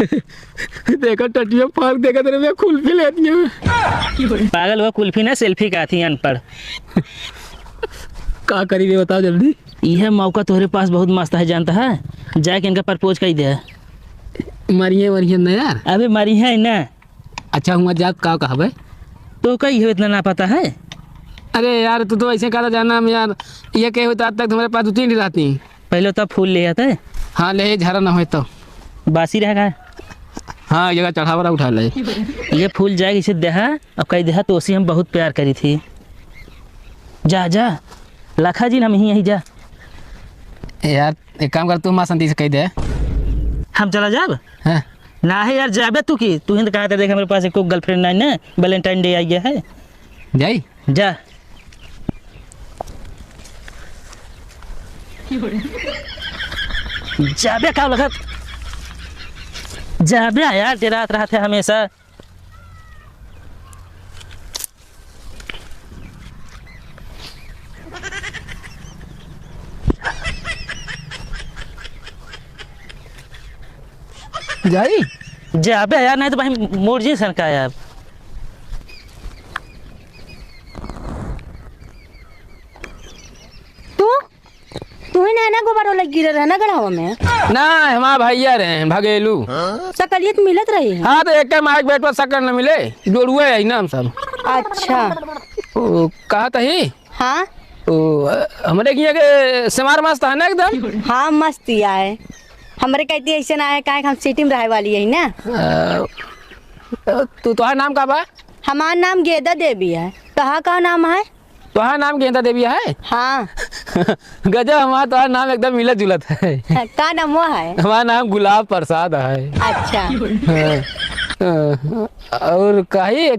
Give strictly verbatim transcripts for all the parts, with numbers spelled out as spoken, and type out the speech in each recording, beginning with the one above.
देखा टटिया फाड़ देखा तेरे में कुल्फी लेती है। पागल हुआ, कुल्फी ना, सेल्फी का थी, अनपढ़। का करी बे, बताओ जल्दी। यह मौका तोहरे पास बहुत मस्त है, जानता है, जाके इनका प्रपोज कर दे। मरिए, मरिए ना यार। अबे मरिहे ना। अच्छा, हुआ जात का कहबे? तो कई हो, इतना ना पता है? अरे यार, तू तो ऐसे कहता जाना हम यार, ये कहे होता आज तक तुम्हारे पास दो तीन रहती। पहले तो फूल ले आते। हाँ, ले, झरा ना होए तो। बासी रह गए। हाँ, ये जगह चढ़ावा उठा ले। ये फूल जाए इसे देहा, अब कही देहा तो उसी हम बहुत प्यार करी थी। जा, जा, लखा जी, हम यहीं, यहीं जा। ए यार, एक काम कर, तू माँ संती से कह दे। हम चला जाब? हाँ। ना है यार, जाबे तू की? तू ही तो कहा था, देख, हमारे पास एको गर्लफ्रेंड नहीं ना, वैलेंटाइन डे आ गया है। जाई? जा। जाबे का लगत? जाबे यार, डेरात रहत है हमेशा। जाई? जाबे यार, नहीं तो भाई मोर जी सन का यार। तू? तू ही ना, ना गोबर वाला गिरे रहे ना गढ़ावा में। ना, हमार भैया रहे हैं, भगेलू। सकलियत मिलत रही है। हाँ, तो एक माइक बैठ पर सकल न मिले, जोड़ुए है ना हम सब। अच्छा। ओ, कहा तही? हाँ। ओ, हमरे किया के सेमार मस्त है ना एकदम? हाँ, मस्त ही आए। हमरे कहती ऐसे ना है, काहे कि हम सिटी में रहे वाली है ना। अ, तू, तोहार नाम का बा? हमार नाम गेदा देवी है। तोहार का नाम है? तोहार नाम गेंदा देवी है? हाँ। गजब, हमार तोहार नाम एकदम मिलत जुलत है। का नाम वो है? हमार नाम गुलाब प्रसाद है। अच्छा। हाँ। हाँ। और कही?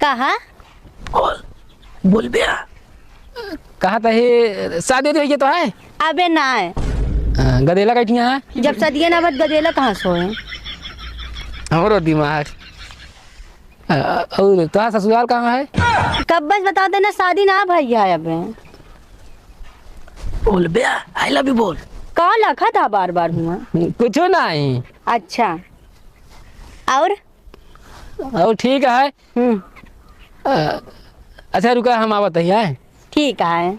कहा? बोल, बोल बे। कहा तही शादी होती है तो है? अबे ना है। हाँ, गदेला कैठिया है? जब सदिये ना बत गदेला कहाँ से होए? हमरो दिमाग। अ, और तोहार ससुराल कहाँ है? कब बस बता देना, शादी ना भैया है अबे। बोल बे, I love you बोल। का लखा था बार बार हुआ? कुछ नहीं। अच्छा, और? और ठीक है। हम्म। अ, अच्छा रुका, हम आवत है। ठीक है।